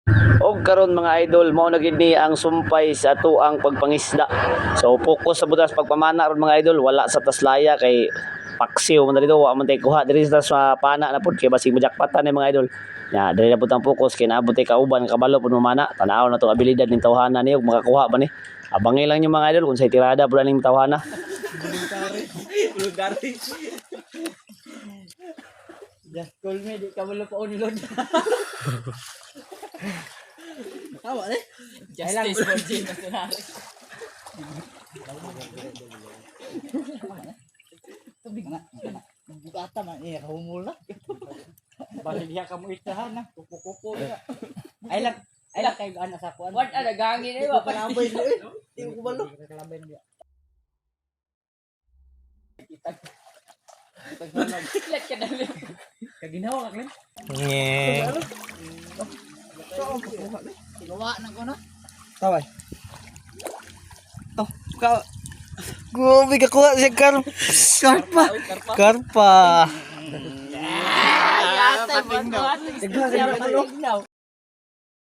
Og karon, mga idol, mao na gid ni ang sumpay sa atoang pagpangisda. So focus sa butas pagpamana ron, mga idol, wala sa taslaya kay paksiw man dito, wa man tay kuha diri sa pana na pud kay basig mojakpatan ni, mga idol. Ya, diri na pud ang focus kay naabot tay kauban kabalo pud mamana. Tanaw na to abilidad ning tawhana ni ug makakuha ba ni. Abangi lang nyo, mga idol, kung say tirada pud ning tawhana. Just call me, di ka wala pa unlod. Tawa eh. Justice for Jane Nacional. Tubig na. Bugata man eh, humul na. Bali diha ka mo itahan na, kupo-kupo na. Ay lang kay ana sa kuan. What are the gangin eh? Di ko kalambay ni eh. Di ko balo. Let ka dali. Kaginawa ka, Glenn. Gawa na ko na. Taway. Oh, ka. Grabe ka kuha siya karpa. Karpa. Karpa. Yatay mo. Patingnaw.